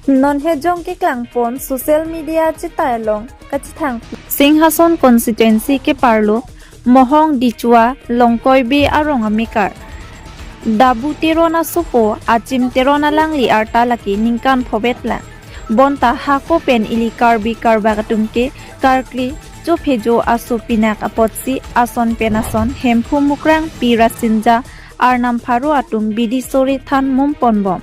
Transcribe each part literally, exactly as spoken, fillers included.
Non hejong keklangpon social media chetai along kachethang. Singhason constituency keparlo Mohong Dichua Longkoi Bey arong amekar Dabu Teron asopo Achim Teron alangli arta lake ningkan phovet lang. Bonta hako pen ili Karbi Karbak atum ke karkli chophejo aso pinak apotsi ason pen ason Hemphu Mukrang Pi Rasinja Arnam Pharo atum bidi sori than mum ponbom.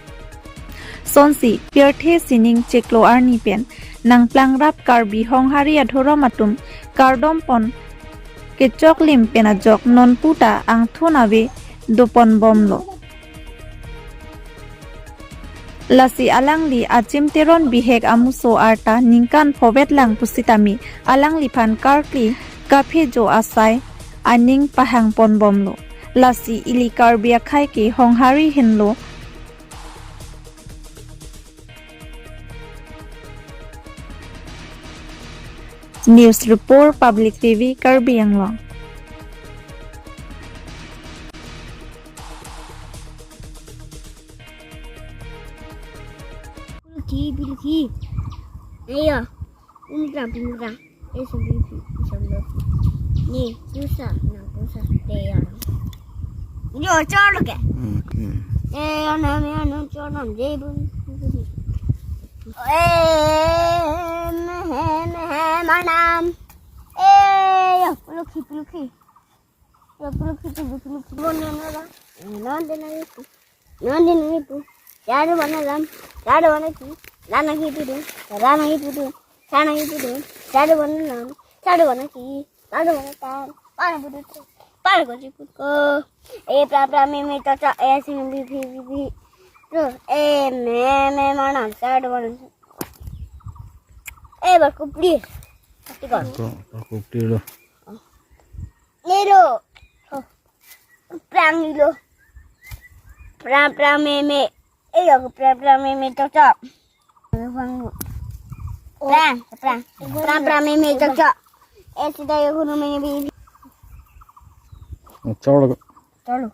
Sonsi pirthe sining chiklo arni pen nangplangrap Karbi Honghari adhorom atum kardom pon kechoklim pen ajok nonputa angthun ave doponbomlo. Lasi alangli Achim Teron bihek amuso arta ningkan phovet lang pusitame alangliphan karkli kaphejo asai aning pahang ponbomlo. Lasi ili Karbi akhei ke Honghari henlo. News Report, Public T V, Karbi Anglong. Pilki, pilki. Ayo. Pumitra, pumitra. Eh, sambil pi, sambil. Ni, pusa, na pusa, te ya. Yo, cholo ke? Hmm, hmm. Eh, ana me, ana cholo, je bun. Eh, me, me, manam. Eh, yo, puluki, puluki. Yo, puluki, puluki, puluki. Bon, na, na, na. Eh, non, de, na, yo. Nandi nandi pu. Chadu bana lam. Chadu bana ki. Lana ki pu dun. Lana ki pu dun. Sana ki pu dun. Chadu bana lam. Chadu bana ki. Chadu bana tan. Pana pu dun. Pana ko ji pu ko. E pra pra me me to cha e sing bi bi bi bi. To e me me mana chadu bana. E ba ku pli. Ati ko. Ko, ko pli lo. Nilo. Oh. Prang nilo. Prang prang me me. Eh, yo prang prang me me chok chok. Prang. Prang, prang. Prang prang me me chok chok. Eh, sida yo kuno me bi. Cholo. Cholo.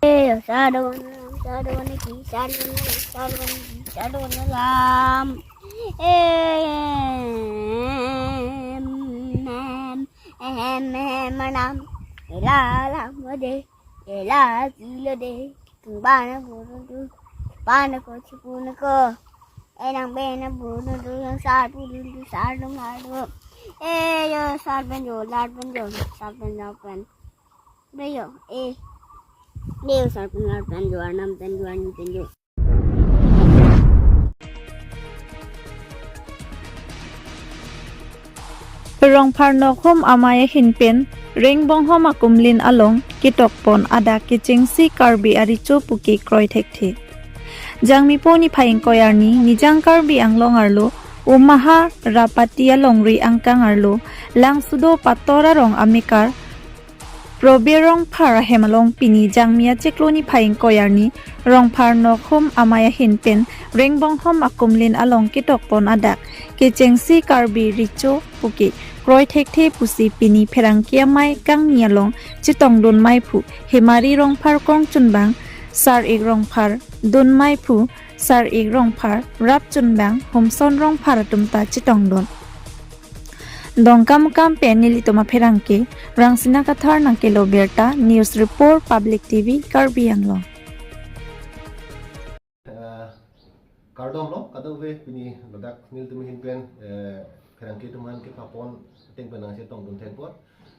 Eh, yo, sadu bana, sadu bana ki, sadu bana, sadu bana ki, sadu bana lam. Eh, em, em, em, em, manam. Ela lam de, ela kilo de. Bana ko tu, bana ko chipuna ko. Enang bena buru tu yang sar buru tu sar dong sar dong. Eh, yo, sar pen jo, lar pen jo, sar pen jo pen. Beyo, eh. Neo sar pen lar pen jo, anam pen jo, ani pen jo. Rongphar Nokhom amei ahin pen Rengbonghom akumlin along ketokpon adak kechengsi Karbi arecho puke kroi thekthe. Jangmipo niphai ingkoi arni Nijang Karbi Anglong arlo Umhaha Rapati alongri angkang arlo Langsudo Pator arong amekar Probe Rongphar ahem along pini Jangmi achiklo niphai ingkoi arni Rongphar Nokhom amei ahin pen Rengbonghom akumlin along ketokpon adak kechengsi Karbi recho puke kroi thekthe pusi pini pherangke amei kangni along chetongdun meiphu Hemari Rongphar kongchunbang Sar-ik Rongphar, dun meiphu Sar-ik Rongphar, rapchunbang Homson Rongphar atum ta chetongdun. Dongkamukam pen nelitum apherangke Rangsina Kathar nangkelo birta, News Report, Public T V, Karbi Anglong. Eh, kardom lo, kadokave pini ladak nelitum ahin pen, eh, pherangke atum aphan kepapon ateng pen nangchetongdun thekpon.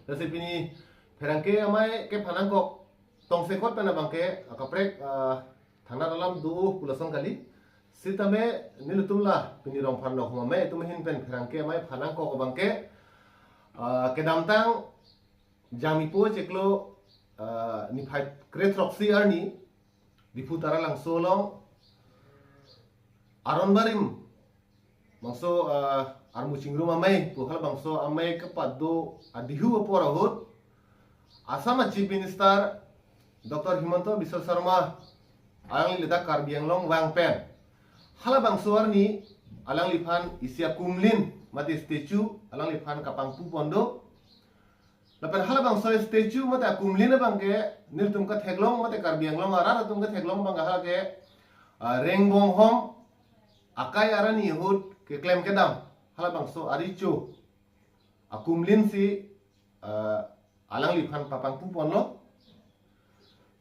Lasi pini pherangke amei kephan nangkok tongsekot pen abangke akaprek, ah, thangnat alam do pu lason kali. Sitame nelitum la pini Rongphar Nokhom amei atum ahin pen pherangke amei phan nangkok abangke, ah, kedamtang Jangmipo chiklo, ah, niphai kre throksi arni Diphu Taralangso along Aron Barim bangso, ah, armu chingrum amei pu halabangso amei kepado adihu apor ahut Assam a Chief Minister Doctor Himanta Biswa Sarma alangli ladak Karbi Anglong vang pen halabangso arni alangliphan isi akumlin mate statue alangliphan kapangpu pon do. Lapen halabangso statue mate akumlin abangke nelitum ketheklong mate Karbi Anglong arat atum ketheklong abangke hala ke, ah, Rengbonghom akai arni ahut keklem kedam halabangso arecho akumlin si, ah, alangliphan papangpu ponlo.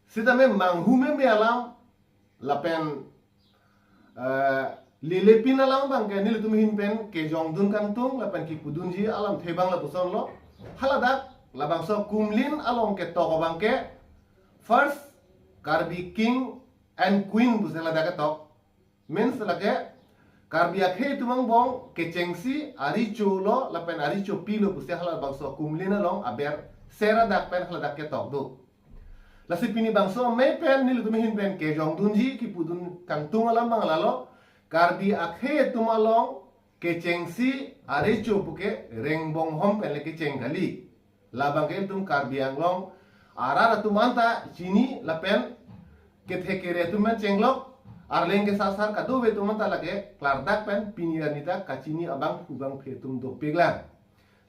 Sitame manghumeme alam lapen, eh, lelepin alam abangke nelitum ahin pen kejongdun kangtung lapen kipudunji alamthe abang lapusonlo. Haladak labangso akumlin along ketok abangke first Karbi King and Queen pusi haladak ketok. Means lake Karbi akhei atum angbong kechengsi arecho lo lapen arecho pilo pusi halabangso akumlin along aber sera dak pen haladak ketok do. Lasi pini bangso amei pen nelitum ahin pen kejongdunji kipudun kangtung alam abang lalo, Karbi akhei atum along kechengsi arecho puke Rengbonghom pen le kecheng kali. Labangke ilitum Karbi Anglong arat atum anta chini lapen kethe kere atum pen chenglok, arleng kesasar kadokave atum anta lake klardak pen pini arni ta kachini abangphu bangphi atum dopiklang.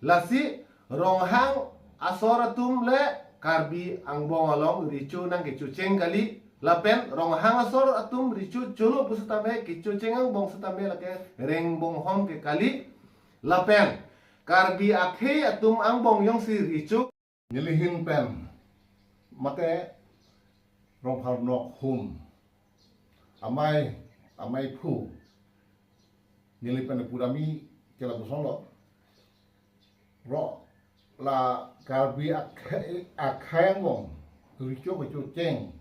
Lasi Ronghang asor atum le Karbi angbong along recho nangkechocheng kali, lapen Ronghang asor atum recho cholo pusitame kechocheng angbong sitame lake Rengbonghom ke kali, lapen Karbi akhei atum angbong jongsi recho. Neli ahin pen mate Rongphar Nokhum amei, ameiphu neli pen pudamji ke lapusonlo. Ro la Karbi akhei, akhei angbong recho kechocheng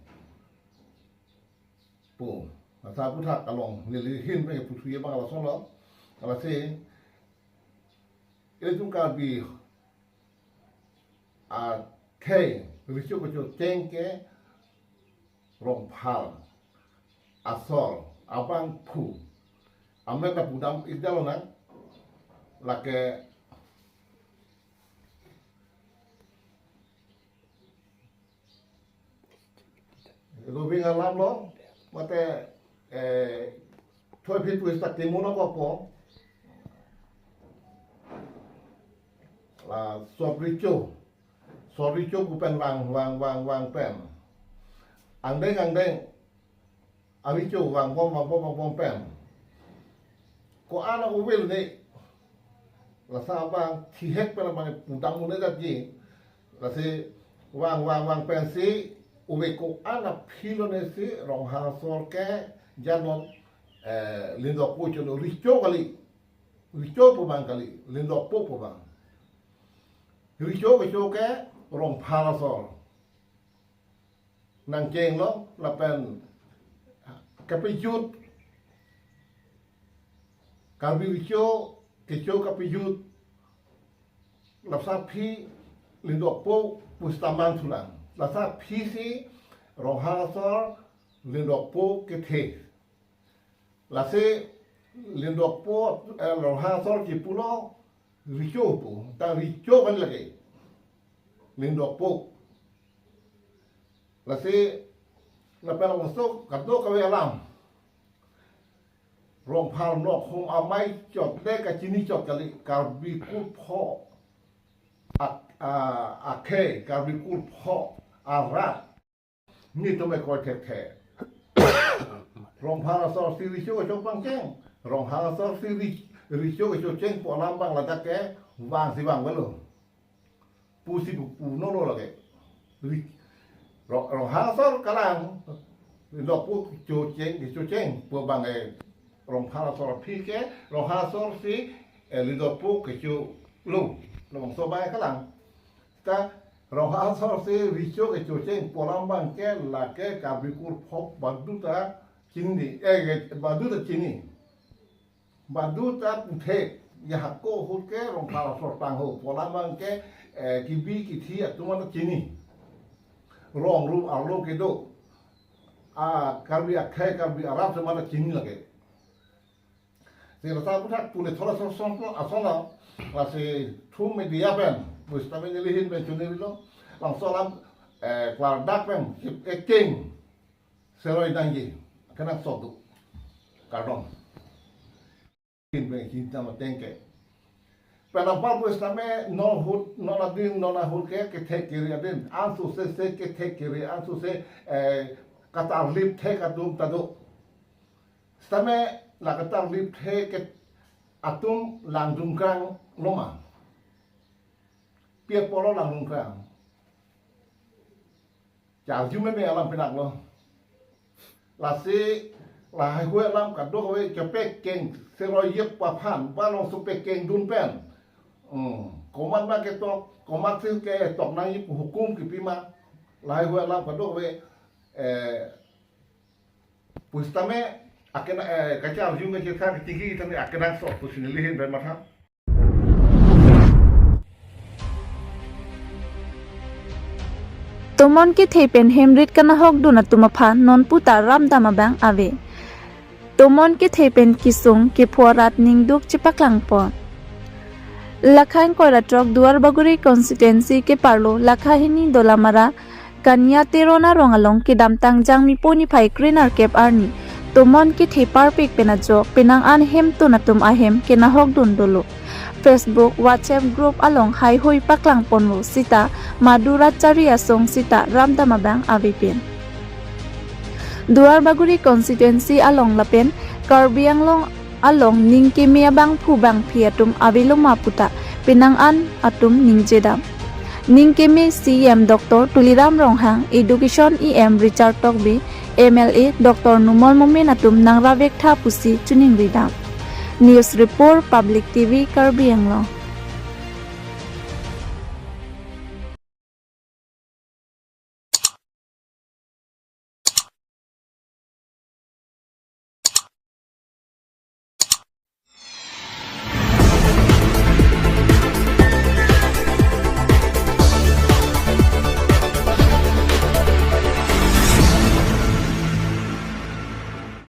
pu, asa aphuthak along neli ahin pen puthuji abang lasonlo. Lasi ilitum Karbi akhei recho kechocheng ke Rongphar asor abangphu amen ta pudam-ik damlo nang, lake Rubing alam lo, mate, eh, thoi phit pu sta timo na kopo. La sot recho, sot recho pu pen vang, vang, vang, vang pen. Angdeng, angdeng arecho vangbom, vangbom, vangbom pen ko-an ave lo ne, lasi abang thihek pen abang pudam un-e jatji. Lasi vang, vang, vang pensi ave ko-an aphi lo ne si Ronghang asor ke janon, eh, Lindokpo cholo, recho kali, recho pu abang kali, Lindokpo pu abang. Recho kecho ke Rongphar asor nangchenglo lapen kapejut, Karbi recho kecho kapejut, laso aphi Lindokpo pu seta man thulang. Laso aphi si Ronghang asor Lindokpo kethe. Lasi Lindokpo, eh, Ronghang asor chipulo recho pu, ta recho kali lake Lindokpo. Lasi lapen laso kadokave alam Rongphar Nokhum amei chot le kachini chot kali, Karbi kurpho ak-, a-, akhei, Karbi kurpho arat nelitum ekoi thekthe. Rongphar asor si recho kecho pangcheng, Ronghang asor si re-, recho kechocheng pu alam abang ladak ke vangsi vang avelo pusi pu, pu nolo lake. Re-, Ro-, Ronghang asor kalang, Lindokpo kechocheng, kechocheng pu abang, eh, Rongphar asor aphi ke, Ronghang asor si, eh, Lindokpo kecholo, labangso abang kalang. Ta Ronghang asor si recho kechocheng pu alam abang ke lake Karbi kurpho baduta chini, eh, baduta chini. Baduta puthe, ya hako ahut ke Rongphar asor tangho pu alam abang ke, eh, kebi kethe atum anta chini. Rong ru arlo kedo, a Karbi akhei, Karbi arat atum anta chini lake. Si laso aphuthak pune thola sor sor ason la, lasi through media pen, pu seta pen neli ahin pen chonirilo, labangso alam, eh, klardak pen, eh, king seroi nangji, kenangsot do. Kardom. Ahin pen chinta mateng ke. Pen apar pu sitame non ahut, non adin, non ahut ke kethek kere adin. Ansose se kethek kere, ansose, eh, katarlip thek atum ta do. Sitame la katarlip thek ke atum langdun krang lo ma? Pi apotlo langdun krang? Charju meme alam pinaklo. Lasi lahai hui alam kadokave chepekeng seroi yep aphan, balong so pekengdun pen. Hmm. Komat ma ketok, komat si ketok nangji pu hukum kipi ma. Lahai hui alam kadokave, eh, pu sitame akena, eh, kacharju kacharkha kachingki tame akenangsot pusi neli ahin pen matha. Tomon kethe pen hem rit kanahokdun atum aphan nonpu ta ramdam abang ave. Tomon kethe pen kesung kepho arat ningduk chepaklangpon. Lakha ingkoi ra throk Duarbagori constituency keparlo Lakha hini Dolamara Kania Teron arong along kedamtang Jangmipo niphai krenerkep arni tomon kethe parpik pen ajok penang an hemtun atum ahem kenahokdun dolo. Facebook, WhatsApp group along haihui paklangponlo sita Madura chari asong sita ramdam abang ave pen. Duarbagori constituency along lapen Karbi Anglong along ning keme abangphu bangphi atum avelo ma puta penang an atum ningjedam. Ning keme C E M Doctor Tuliram Ronghang, Education E M Richard Tokbi, M L A Doctor Numal Momin atum nangravektha pusi choningridam. News Report, Public T V, Karbi Anglong.